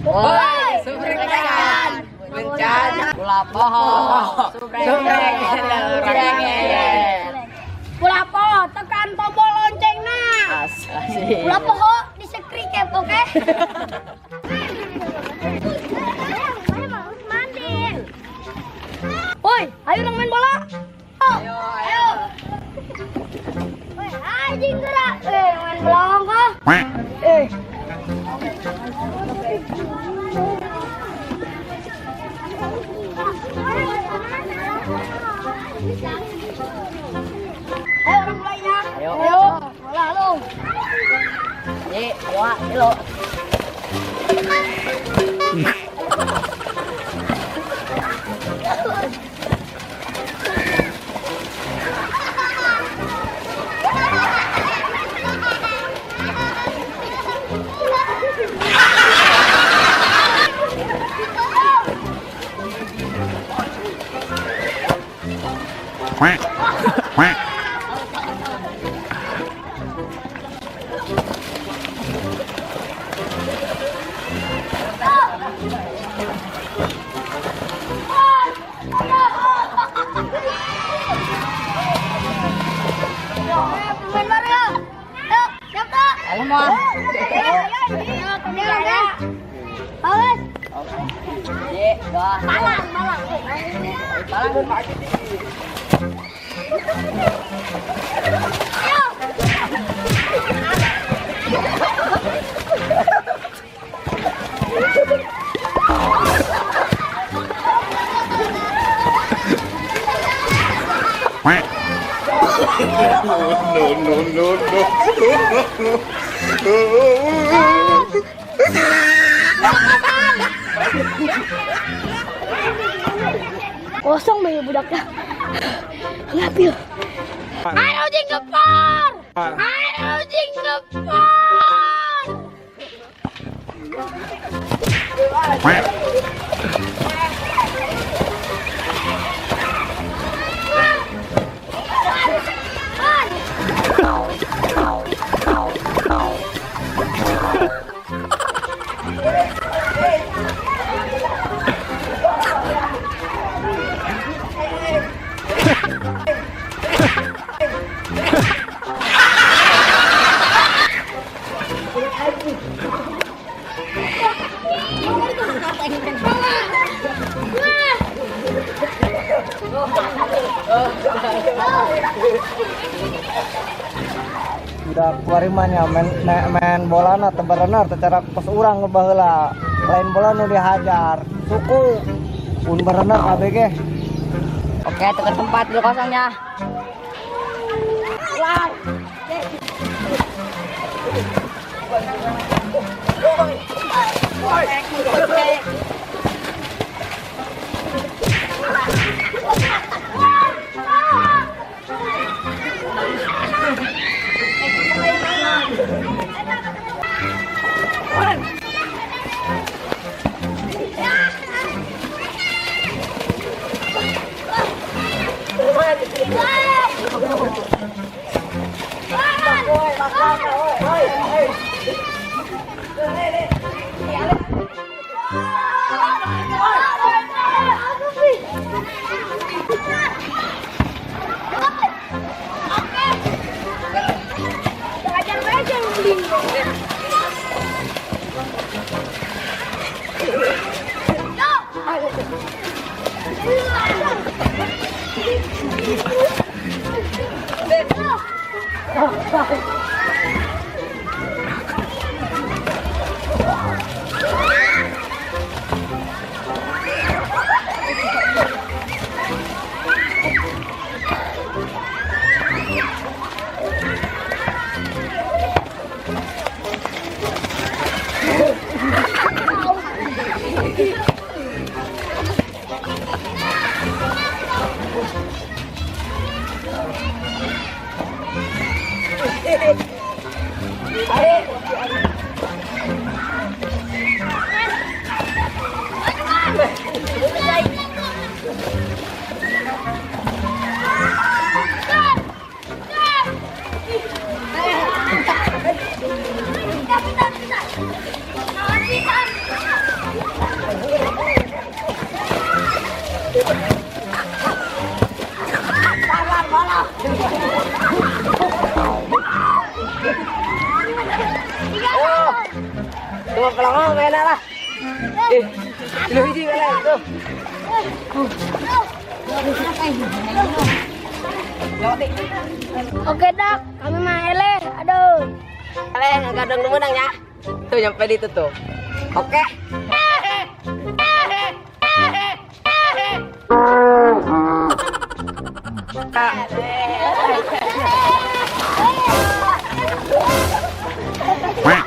Woi, subscribe. Pencet. Ulah poho. Subscribe. Ulah poho, tekan tombol loncengna. Asik. Ulah poho di subscribe, oke? Mandi. Woi, ayo dong main bola. Ayo, ayo. Woi, anjing gerak. Main bola enggak? Ayo orang mulainya. Ayo. Ayo, bola lu. Ye, ayo, ayo. Quack. Quack. Main bareng ya. Ayo, siap tak? Ayo, mau. Ayo, ayo, ayo, ayo. Awas. Ye, dua. Malang, malang. Malang. Ayo. Quack. No, no, no, no. Kosong banyak budaknya. Ngapil. Ayo jing gepor. Ayo jing gepor. Quack. Udah keluar mah main, main, main bola na teu berenar secara kos urang baheula. Lain bola nu dihajar, suku pun berenar KBG. Oke, tukar tempat dulu kosongnya. Tolong mainan lah. Eh, 3 hiji mana tuh. Oke dak, kami mah eleh. Aduh. Eleh ngadang nu menang ya. Tuh nyampe di itu tuh. Oke. Quack.